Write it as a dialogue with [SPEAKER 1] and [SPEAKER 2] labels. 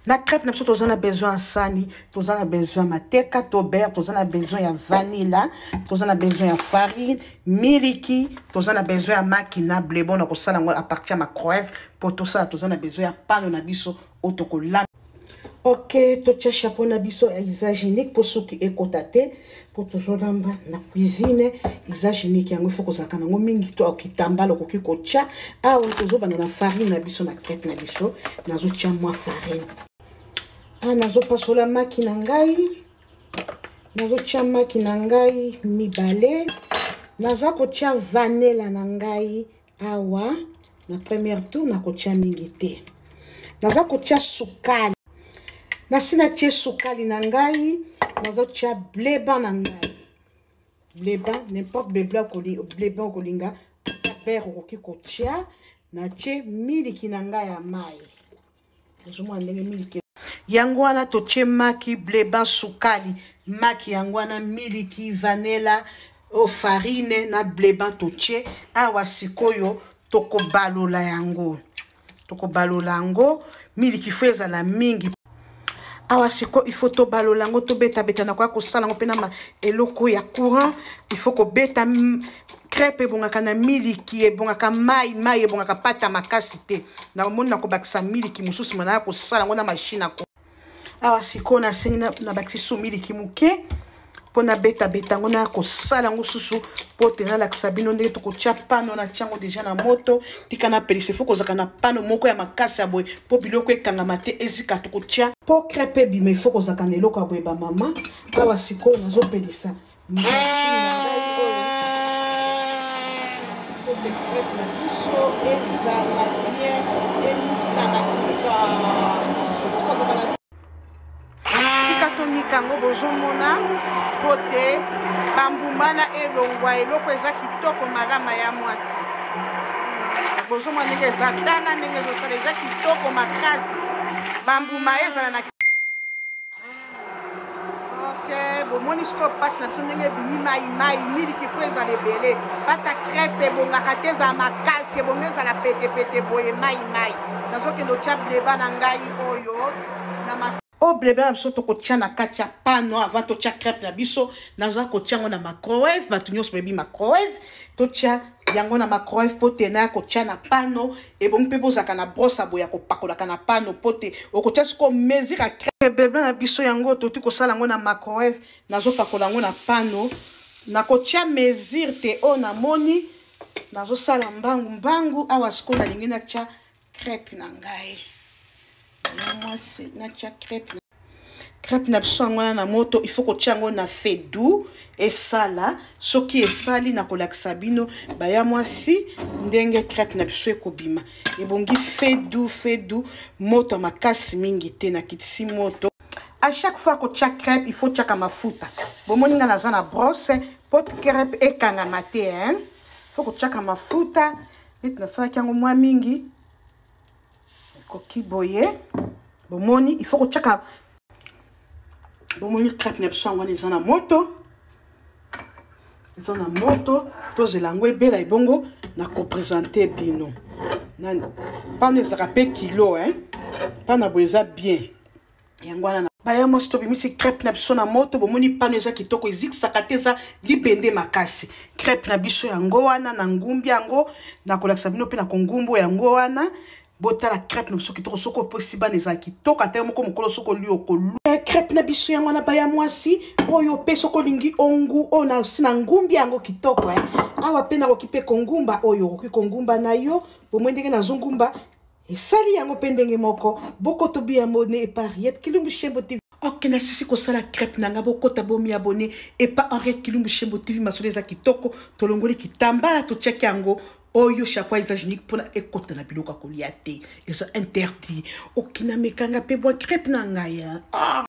[SPEAKER 1] Na crêpe na biso toza na besoin ya sani, toza na besoin ya mateka to beurre, toza na besoin ya vanilla, toza na besoin ya farine, miliki, toza na besoin ya maki na blé bon na kosala yango à partir ya microwave mpo tosala, toza na besoin ya pano na biso oyo tokolamba. Ok, totia chapeau na biso ya usage unique mpo suki ekota te, mpo tozolamba na cuisine. Usage unique yango ifo kozalaka nango mingi, to kitambala okoki kotya. Awa tozobanda na farine na biso na crêpe na biso. Nazotya mwa farine awa, nazopasola maki na ngai, nazotya maki na ngai mibale, naza kotya vanilla na ngai awa na première tour, nakotya mingi te. Naza kotya sukali, nasi natie sukali na ngai, nazotya bleba na ngai, bleba n'importe bleba bleba okolinga, beurre okoki kotya. Natie miliki na ngai ya mai, ozomona ndenge miliki yango wana. Totie maki, bleba, sukali, maki yango wana, miliki, vanilla o farine na bleba totie awa. Sikoyo tokobalola yango, tokobalola yango. Miliki faut ezala mingi awa. Sikoyo il faut tobalola yango, tobetabeta. Na koya kosala yango mpe na eloko ya courant. Il faut kobeta. Crêpe ebongaka na miliki, ebongaka mai mai, ebongaka pata makasi te. Namoni nakobakisa miliki mosusu, ma naya kosala yango na machine. Ako awa sikoyo nasengi nabakisi su miliki moke mpo nabetabeta yango, naya kosala yango susu mpo te nalakisa bino ndenge tokotia pano. Natia yango déjà na moto, tika napelisa. Faut kozalaka na pano moko ya makasi ya boye mpo biloko ekangama te, ezika. Tokotia mpo crêpe ebima, il faut kozalaka na eloko ya boye, bamama. Awa sikoyo nazopelisa machine na ngai oyo po te crêpe na biso ezala bien, enikana kitoko. Tika tonika yango, bozomona, po te bambuma na elongwa, eloko eza kitoko malama ya mwasi. Bozomona ndenge eza, tala ndenge ezosala, eza kitoko makasi, bambuma ezala na. Ok, bomoni sikoyo pâte na biso ndenge ebimi mai mai. Miliki faut ezala ebele. Pâte crêpe ebongaka te ezala makasi, ebongo ezala petepete boye, mai mai. Nazokende otya bleba na ngai oyo na oyo bleba na biso tokotia na kati ya pano avant totia crêpe na biso. Naza kotia yango na microwave, bato nyonso bayebi microwave. Totia yango na microwave mpo te naya kotia na pano. Ebongi mpe bozalaka na brosse boye ya kopakolaka na pano mpo te okotia sikoyo mesure ya crêpe. Bleba na biso yango toti kosala yango na microwave, nazopakola yango na pano, nakotia mesure te oyo namoni. Nazosala mbangu mbangu awa. Sikoyo nalingi natia crêpe na ngai ya mwasi, natia crêpe. Crêpe na biso yango wana na moto, il faut kotia yango na feu doux esala. Soki esali, nakolakisa bino, baya mwasi, ndenge crêpe na biso ekobima. Ebongi feu doux, feu doux, moto ya makasi mingi te. Nakitisi moto. À chaque fois kotia crêpe, il faut tiaka mafuta. Bomoni nga naza na brosse po crêpe ekangama te, hein? Faut kotiaka mafuta. Neti nasalaki yango mwa mingi, ekoki boye. Bomoni, il faut kotiaka. Bomoni crêpe na biso yango wana eza na moto, eza na moto. Tozela yango ebela, ebongo na koprésenter bino. Nani pano ezalaka mpe kilo, hein? Pana boye eza bien. Yango wana, baya mwasi, tobimisi crêpe na biso na moto. Bomoni pano eza kitoko, ezikisaka te, eza libende makasi. Crêpe na biso yango wana na ngumbi yango, nakolakisa bino mpe na kongumbu yango wana. Botala crêpe na biso kitoko. Soki opesi bana, ezala kitoko, ata moko mokolo soki oli okolu. Crêpe na biso yango wana, baya mwasi, oyo mpe soki olingi ongu oyo nasi na ngumbi yango kitoko, eh. Awa mpe nakoki mpe kongumba oyo, okoki kongumba na yo. Bomoi ndenge nazongumba, esali yango mpe ndenge moko. Bokoto biyambone epa Henriette Kilumbu Shembo TV. Ok, nasisi kosala crêpe na nga. Bokota bomi abonner epa Henriette Kilumbu Shembo TV. Masolo eza kitoko. Tolongoli kitambala, totiaki yango oyo chapeau eza hygiénique mpona ekota na biloko ya kolia te, eza interdit. Okina mekanga mpe bwa crêpe na ngai, ah.